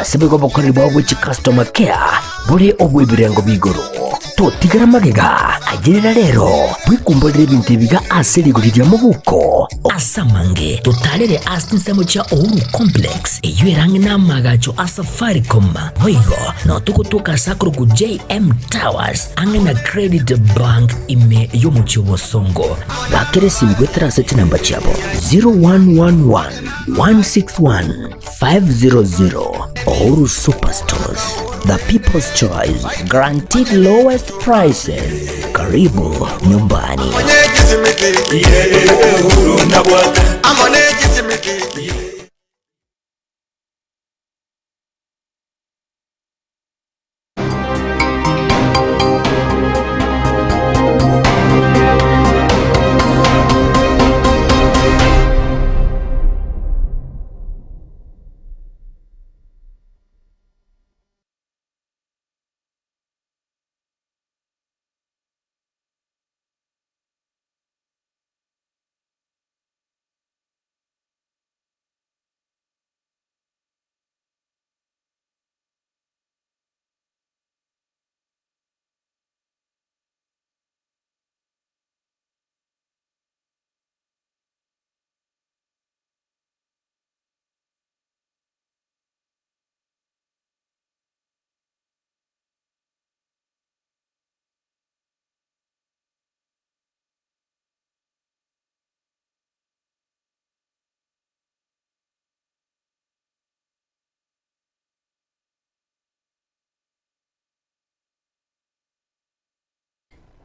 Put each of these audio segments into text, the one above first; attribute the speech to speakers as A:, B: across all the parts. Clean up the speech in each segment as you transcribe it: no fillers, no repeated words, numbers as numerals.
A: Ase boigo obokoreri bwabo bwe chicustomer care bore obw'ebirengo b'igoro. Totigera magega, ayerera rero, bwekumborere ebinto ebiga ase rigori ria mobuko. Ase amange, totarere ase chinsemo chia Uhuru Complex, eyio ere ang'e n'amaagacho a Safaricom. Boigo nao togotoka ase akorokwa JM Towers, ang'e na Credit Bank ime y'omochie o Bosongo. Bakera esimi goetera ase chinamba chiabo 0111 161 500. Uhuru Superstores, the people's choice, guaranteed lowest prices. Karibu nyumbani.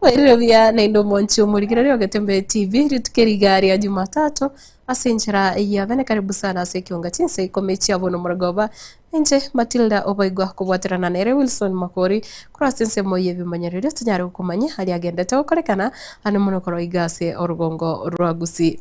B: Bwairire buya naende omonche omorigereria o Getembe TV rituko eriga ria Jumatatu ase enchera ya bene karibu sana ase ekionga chinsa ikomi chia bono morogoba inche Matilda Obaigwa kobwaterana nere Wilson Makori korwa ase ensemo y'ebimanyererio tonyare gokomanya aria agendete gokorekana ande mono korwa iga ase orugongo rwa Gusii.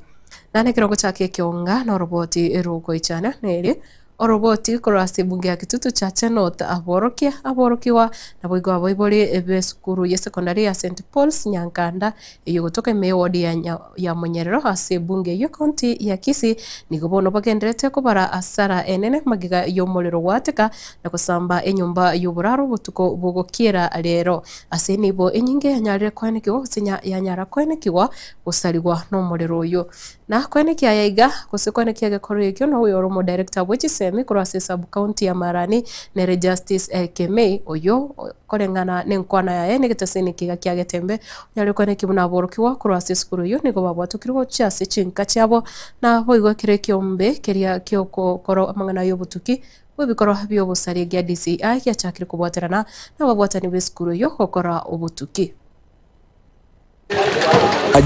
B: Naende ekero ogochaka ekionga na oroboti rogoichana nere Oroboti korwa ase ebunge ya Kitutu Chache North aborokia aborokigwa naboigo abaibori b'esukuru y'esekondari ya St Paul's Nyankanda eyio egotoka ime y'ewodi ya ya Monyerero ase ebunge eyio ekaunti ya Kisii nigo bono bagendererete kobara asara enene magega y'omorero goateka na gosamba enyomba y'oboraro obotuko bogokiera rero ase enibo enyinge yanyarire koenekigwa gose yanyara koenekigwa gosarigwa nomorero oyio. Na koenekia aya iga, gose koenekia egekorwa ekio noyo ore omodirector bwe chisemi korwa ase sub county ya Marani nere Justice Kemei oyio koreng'ana nenkwana yaye negetasini kiga kia Getembe onyare koenekia buna aborokigwa korwa ase esukuru eyio nigo babwatokirwe gochia ase chinka chiabo na boigo ekero ekiombe keria kiogokora amang'ana yobotuki bwebikorwa biobosaria gia DCI giachakire kobwaterana nababwatani besukuru eyio gokora obotuki.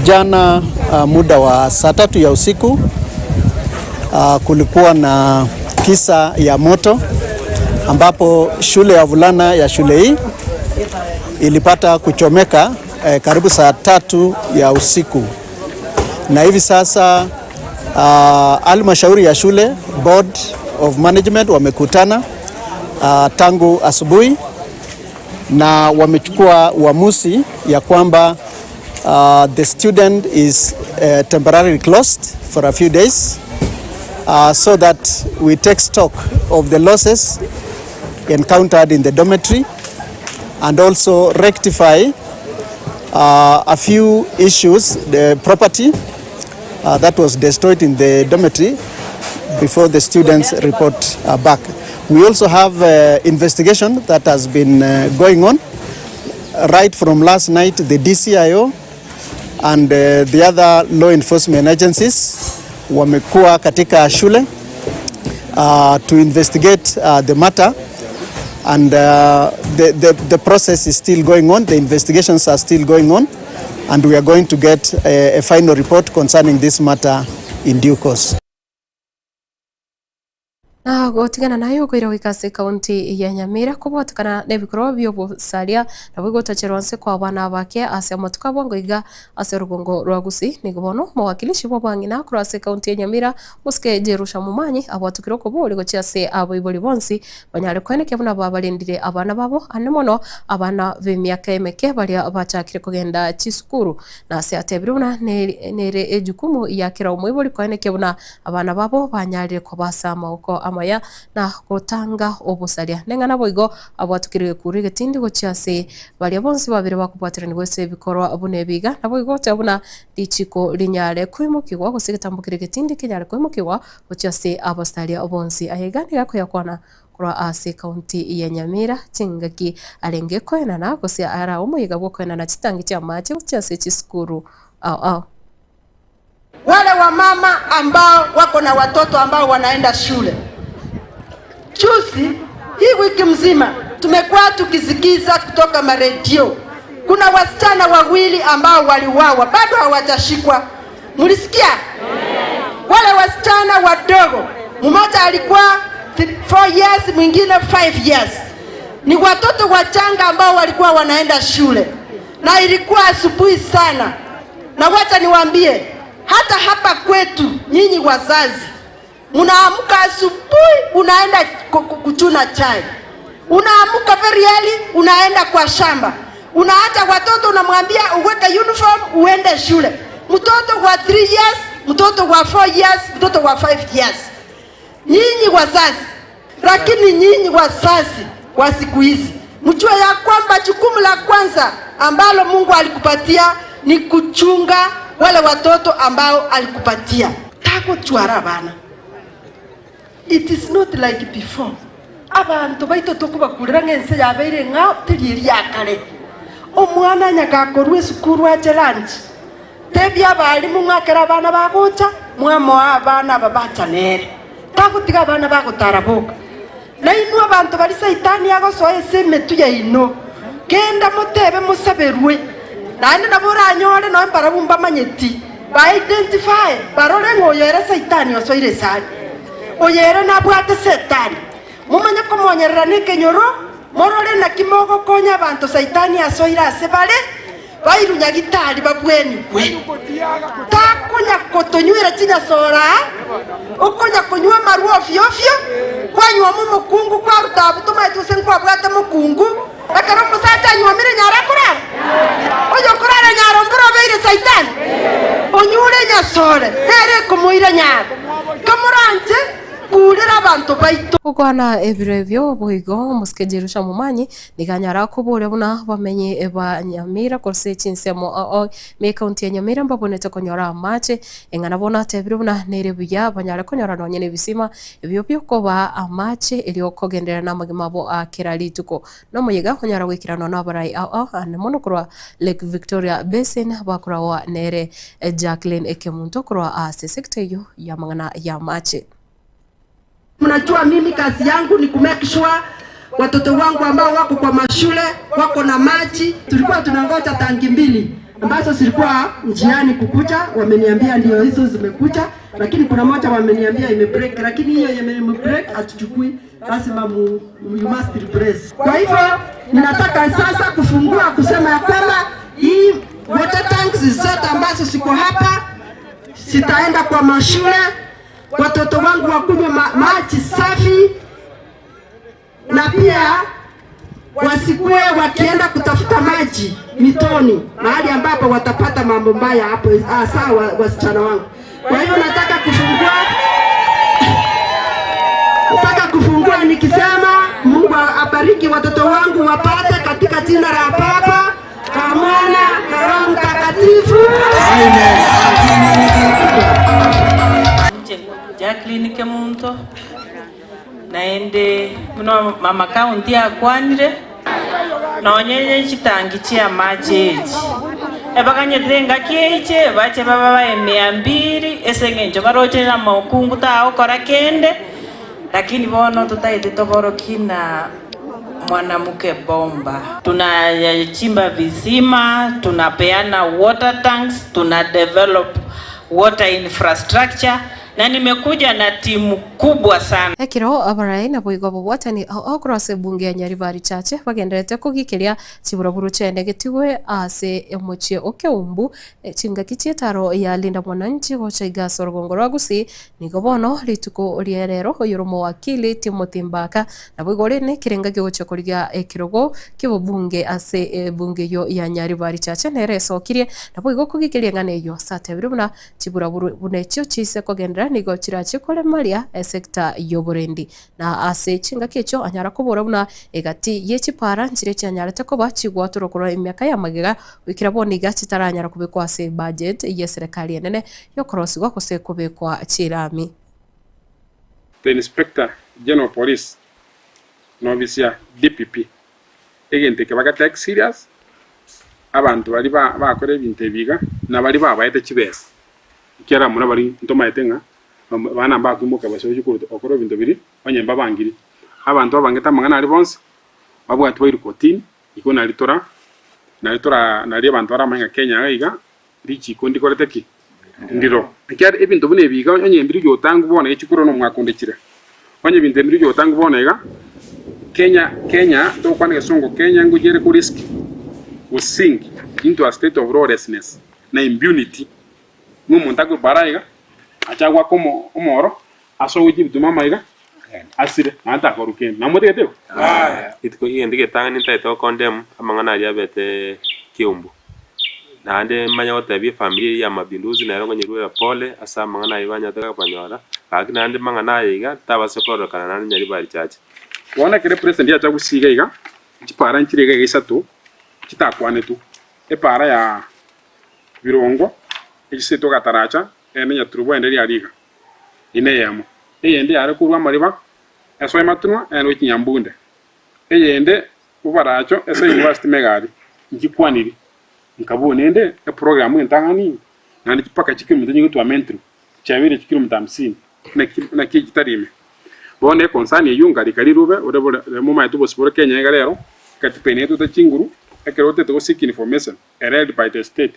C: Jana muda wa saa tatu ya usiku kulikuwa na kisa ya moto ambapo shule ya wavulana ya shule hii ilipata kuchomeka karibu saa tatu ya usiku, na hivi sasa halmashauri ya shule board of management wamekutana tangu asubuhi na wamechukua uamuzi ya kwamba uh, the student is uh, temporarily closed for a few days uh, so that we take stock of the losses encountered in the dormitory and also rectify uh, a few issues, the property uh, that was destroyed in the dormitory before the students report uh, back. We also have uh, investigation that has been uh, going on. Right from last night, the DCIO and uh, the other law enforcement agencies wamekuwa katika shule uh, to investigate uh, the matter and uh, the, the, the process is still going on, the investigations are still going on and we are going to get a, a final report concerning this matter in due course.
B: Na gotigana naye okoira goika ase ekaunti ya Nyamira kobwatekana nebikorwa biobosaria nabo igotacherwa nse kwa abana abake ase amatuko a bwango iga ase orugongo rwa Gusii. Nigo bono omowakilishi bw'abang'ina korwa ase ekaunti ya Nyamira Mosike Jerusha Momanyi abwatukire okobori gochia ase abaibori bonsi banyare koenekia buna babarendire abana babo ande mono abana b'emiaka emeke baria bachakire kogenda chisukuru. Na ase atebire buna nere ejukumu ya kera omoibori koenekia buna abana babo banyarire koba ase amagoko. amaya na gotanga obosaria. Neng'ana boigo abwatukire gekuru egetindi gochia ase baria bonsi babere bakobwateranigwa ase ebikorwa buna ebi iga, naboigo goteba buna richiko rinyare koimokigwa gose egetambo keria egetindi kenyare koimokigwa gochia ase abasaria bonsi. Aya iga nigo akoyakwana korwa ase ekaunti ya Nyamira chingaki arenge koenana gose ara omoyega bw'okoenana chitangi chi'amache gochia ase chisukuru ao ao.
D: Wale wamama ambao wako na watoto ambao wanaenda shule, juzi hii wiki mzima tumekuwa tukisikiza kutoka maredio, kuna wasichana wawili ambao waliuawa bado hawajashikwa. Mlisikia? Wale wasichana wadogo, mmoja alikuwa 4 years, mwingine 5 years. Ni watoto wachanga ambao walikuwa wanaenda shule, na ilikuwa asubuhi sana. Na wacha niwaambie, hata hapa kwetu nyinyi wazazi mnaamka asubuhi, unaenda kuchuna chai, unaamka very early, unaenda kwa shamba, unaacha watoto, unamwambia uweke uniform uende shule. Mtoto wa 3 years, mtoto wa 4 years, mtoto wa 5 years. Nyinyi wazazi, lakini nyinyi wazazi wa siku hizi mjue ya kwamba jukumu la kwanza ambalo Mungu alikupatia ni kuchunga wale watoto ambao alikupatia. Tako chwara bana. It is not like before. Abanto baito tokobakurera ng'ense yabeire ng'ao teri eria ya kare. Omwana nyagakorwa esukuru ache lunch. Tebia abalimu ng'a ekero abana bagocha, mwamoa abana aba bacha nere. Tagotiga abana bagotara boka. Nainwe abanto baria Saitani agosoa ase emetwe yaino, genda motebe mosaberwe, naende nabo oranyore nonya mbarabwo mbamanyeti, ba identify, barore ng'a oyo ere Saitani osoire esani, oyo ere nabwate Setani. Momanye komonyerera nekenyoro, morore naki mogokonya abanto Saitani asoire ase bare, bairwe nyagitari babwenigwe. Takonya gotonywera chinyasore aa, okonya konywa amarwa ofio ofio, kwanywoma omokungu kwaruta abwo tomaeti gose nkwabwate mokungu. Ekero omosacha anywomire nyaro akorara? Oyo okorara nyaro mboro obeire Saitani? Onyure enyasore, nere ekomoira nyaro. Kamoranche kurera abanto baito.
B: Gokwana ebiro ebio boigo omosike Jerusha Momanyi Nigo anyara koboria buna bamenyi ba Nyamira gose chinsemo oo ime ekaunti ya Nyamira mbabonete konyora amache, eng'ana bono atebire buna nere buya banyare konyora nonye nebisima ebio biokobaa amache erio kogenderera namagima abo a kera rituko. Nomoyega onyara goikeranwa nabarai ao ao ande mono korwa Lake Victoria Basin bakoraoa nere Jacqueline Kemunto korwa ase sector eyio yamang'ana yamache.
D: Mnajua mimi kazi yangu ni kumake sure watoto wangu ambao wako kwa mashule wako na maji. Tulikuwa tunangoja tanki mbili ambazo zilikuwa njiani kukuja, wameniambia ndio hizo zimekuja, lakini kuna moja wameniambia imebreak, lakini hiyo yenye imebreak hatuchukui, lazima mu, you must replace. Kwa hivyo ninataka sasa kufungua kusema ya kwamba hii water tanks zote ambazo ziko hapa zitaenda kwa mashule watoto wangu wakunywe ma maji safi na pia wasikuwe wakienda kutafuta maji mitoni mahali ambapo watapata mambo mbaya hapo, hasa wasichana wangu. Kwa hivyo nataka kufungua, nataka kufungua nikisema Mungu abariki watoto wangu wapate katika jina la Baba na Mwana na Roho Mtakatifu. Amen.
E: Inche Jacqueline Kemunto, naende buna mama county akwanire, nonye ne chitangi chi'amache echi, ebaganyete engaki eiche bache babae mia mbili ase eng'encho baroche ng'a mokungu tagokora kende, lakini bono totaete toborokie na Mwanamke bomba. Tunachimba visima, tunapeana water tanks, tuna develop water infrastructure na nimekuja na timu kubwa sana.
B: Ekero abarai naboigo ababwatani ao korwa ase ebunge ya Nyaribari Chache bagendererete kogikeria chiburaburu chiaye getigwe ase omochie o Keumbu chingaki chi'etaro ya Linda Mwananchi gocha iga ase orogongo rwa Gusii Nigo bono rituko ria rero oyore omowakili Timothy Mbaka naboigo ore nekerenga giogochia korigia ekerogo ki'obobunge ase ebunge eyio ya Nyaribari Chache nere esokirie naboigo kogikeria eng'ana eyio ase atebire buna chiburaburu buna echio chise kogenderera. chikogenderera nigo chirache koremaria esecta y'oborendi. Na ase chingaki echio anyara kobora buna egati ye chipaara nchiria chianyarete koba chigwatorwa korwa emiaka y'amagega goikera bono iga chitaranyara kobekwa ase ebudget y'eserekari enene y'okorosigwa gose kobekwa chirami.
F: The Inspector General of Police na ofisi ya DPP egento eke baga take serious, abanto baria bakora ebinto ebi iga na baria babaete chibesa ekiagera muna baria ntomaete ng'a abana mbakoimoka base gochia korwa gokora ebinto biria onye mbabangiri. Abanto babangete amang'ana aria bonsi babwatwe bairwe kotini igo nari tora nari tora nari abanto baramanye ng'a Kenya iga iga richiko ndikorete ki? Ndiro. Ekiagera ebinto buna ebi iga onye mbiri gotangwa bono iga chikure nomwaka onde chire. Onye ebinto ebi mbiri gotangwa bono iga, Kenya Kenya togokwana egesongo Kenya ngochia ere ko risk go sink into a state of lawlessness na impunity. Ng'a omonto akwe bara iga, ache agoaka omo omoro ase ogochia ebituma amaiga asire naende takorwa kende. Namotegete igo?
G: Rituko egento egetang'ani ntagete go condemn amang'ana aria abete Kiumbu. Naende manye gotebia efamiri eyio ya Mapinduzi nero nkonyeruera pole ase amang'ana ayio banyarete kobanyora, gaki naende mang'ana aya iga tabasa kororekana naende Nyaribari Church.
F: Bono ekero epresident yacha gosiga iga, chipara nchire iga iga isato chitakwanetwe, epara ya Birongo, echisetwe Gataracha, eyende Nyaturubo, eyende Riariga, eyio neyemo. Eyende yare korwa amariba esoe Matunwa, eyende gochia Nyambunde. Eyende Bobaracho ase university megari nchikwaniri nkabua nende eprogram entang'ani naende mpaka chikilomita nyigotwamentirwe chiabeire chikilomita hamsini naki naki chitari ime. Bono econcern eywo nkarika rirube ore bore momaete obosibore Kenya iga rero ekatiba eye netwete chinguru ekero otete go seek information erred by the state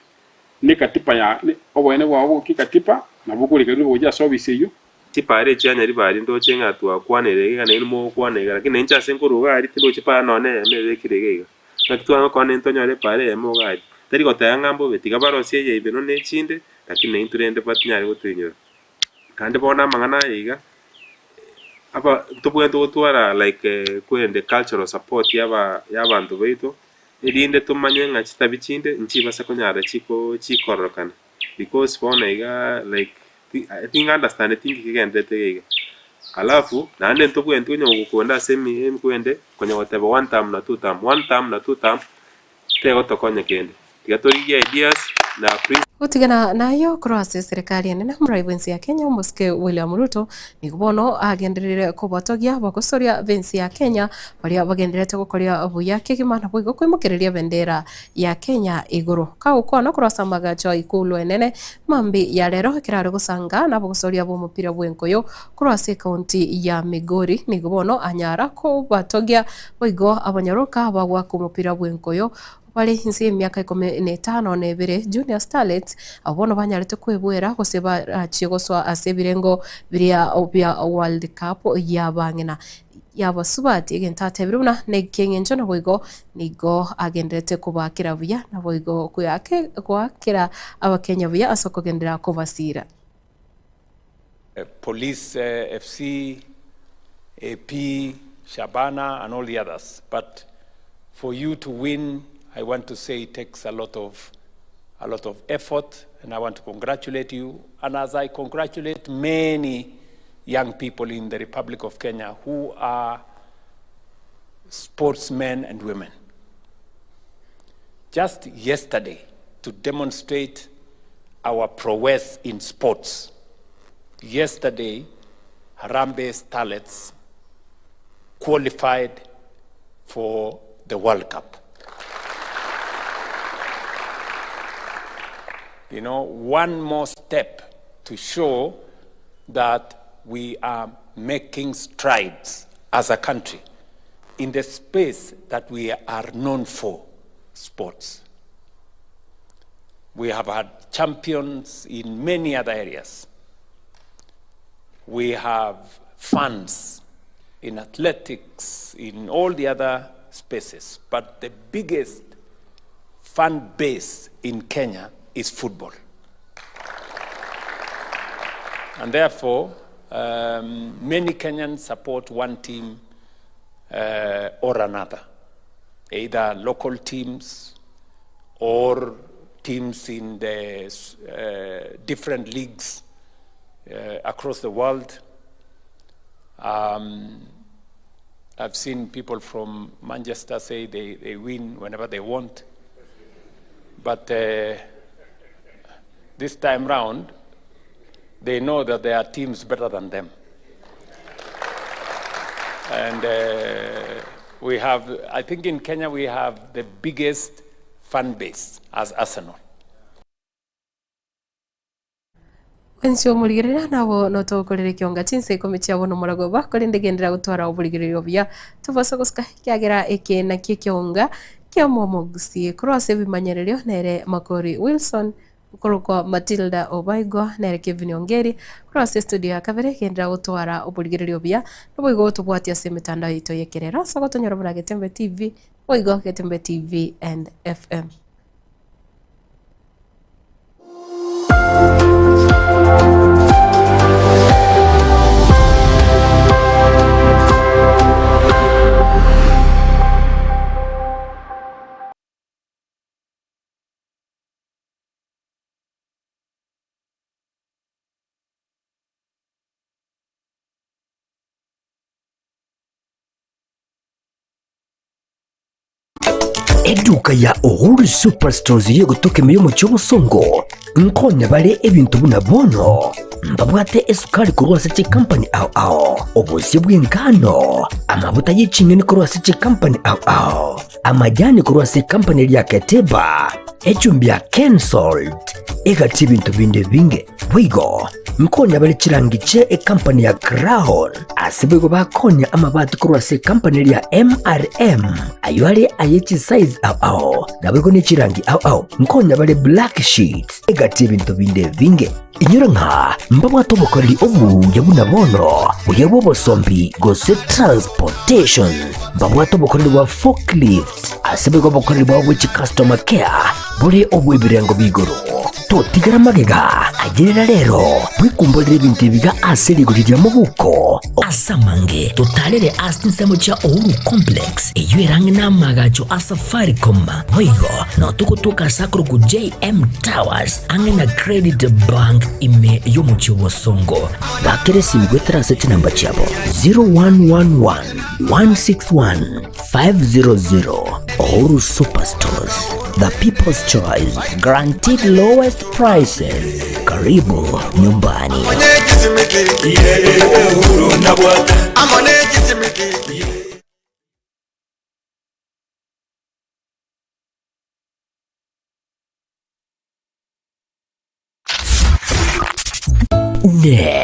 F: ne katiba ya oboene bwao boki katiba nabo okorika rirube gochia ase office eywo.
G: Chipara echi chianyaribari ndoche ng'a twakwanire iga nainwe mogokwana iga, lakini nainche ase nkorwa iga aria tindochi para nonye eyemo ebekire iga iga. Naki tware gokora naintwe tonyore epara eyemo iga aria. Tari goteba ng'a mbobe, tiga barosie eye ime nonya echinde, lakini naintwe rende batinyare gotoinyora. Naende bono amang'ana aya iga, aba ntobwenerete gotwara like kwerende cultural support ya aba ya abanto baito, erinde tomanye ng'a chitabia chinde nchibase konyara chiko chikororekana because bono iga like. Tinga understandeti inki kegenderete iga iga. Alafu naende ntobwenereti konya gokonda ase emikwende konya goteba one term na two term, one term na two term, tegotokonya kende. Tiga torigie ideas na.
B: Gotigana nayio korwa ase eserekari enene omorai bw'ense ya Kenya omosike William Ruto nigo bono agenderire kobatogia abagosoria b'ense ya Kenya baria bagendererete gokoria buya kegima naboigo koimokereria ebendera ya Kenya igoro. Kagokwana korwa ase amagacho a Ikulu enene mambia ya rero ekero are gosanga nabagosoria b'omopira bw'enkoyo korwa ase ekaunti ya Migori nigo bono anyara kobatogia boigo abanyaroka bagoaka omopira bw'enkoyo bare inse y'emiaka ikomi na etano na ebere Junior Starlets abwo bono banyarete kweboera gose barachie gosoa ase ebirengo biria bia World Cup y'abang'ina y'abasubati egento atebire buna neki'eng'encho naboigo nigo agendererete kobaakera buya naboigo goakera Abakenya buya ase okogenderera kobasiira.
H: Police FC, AP, Shabana and all the others but for you to win I want to say it takes a lot of a lot of effort and I want to congratulate you and as I congratulate many young people in the Republic of Kenya who are sportsmen and women. Just yesterday, to demonstrate our prowess in sports, yesterday, Harambee Starlets qualified for the World Cup. You know, one more step to show that we are making strides as a country in the space that we are known for, sports. We have had champions in many other areas. We have fans in athletics, in all the other spaces. But the biggest fan base in Kenya is football. And therefore, um, many Kenyans support one team uh, or another, either local teams or teams in the uh, different leagues across the world. Um, I've seen people from Manchester say they, they win whenever they want. But uh, this time round, they know that there are teams better than them. And uh, we have, I think in Kenya, we have the biggest fan base as Arsenal.
B: Ense omorigereria nabo notogokorera ekionga chinsa ikomi chia bono moragoba, korende genderera gotwara oborigereria obuya tobasa gosuka ekiagera eke nakio ekionga ki'omomogusie. Korwa ase ebimanyererio nere Makori Wilson, okorokwa Matilda Obaigwa, nere Kevin Ongeri, korwa ase estudio ya kabere genderera gotwara oborigereria obuya naboigo tobwatie ase emetandao yaito y'ekerero ase ogotonyora buna Getembe TV, boigo Getembe TV and FM.
A: Eduka ya Uhuru Superstores y'egotoka ime y'omochie obosongo nkonya bare ebinto buna bono mbabwate esukari korwa ase chikampani ao ao, obosie bw'engano, amabuta ye ching'eni korwa ase chikampani ao ao, amajani korwa ase ekampani eria Keteba, echumbi ya Kensalt, egati ebinto binde ebinge. Boigo nkonya bare chirangi chie ekampani ya Crown, ase boigo bakonya amabati korwa ase ekampani eria MRM, ayio are aye chisize ao ao, naboigo ne chirangi ao ao. Nkonya bare black sheets, egati ebinto binde ebinge. Inyora ng'a mbabwate obokoreri obuya buna bono, buya bw'obosombi gose transportation. Mbabwate obokoreri bwa forklift, ase boigo obokoreri bwabo bwe chicustomer care bore obw'ebirengo b'igoro. Totigara magega, ayerera rero, bwekumborere ebinto ebiga ase rigori ria mobuko. Ase amange, totarere ase chinsemo chia Uhuru Complex, eyio ere ang'e namagacho a Safaricom. Boigo, notogotoka ase akorokwa JM Towers, ang'e na Credit Bank ime y'omochie o Bosongo. Bakera esimi goetera ase chinamba chiabo 0111 161 500. Uhuru Superstores, the people's choice, guaranteed lowest prices. Karibu nyumbani. Ne.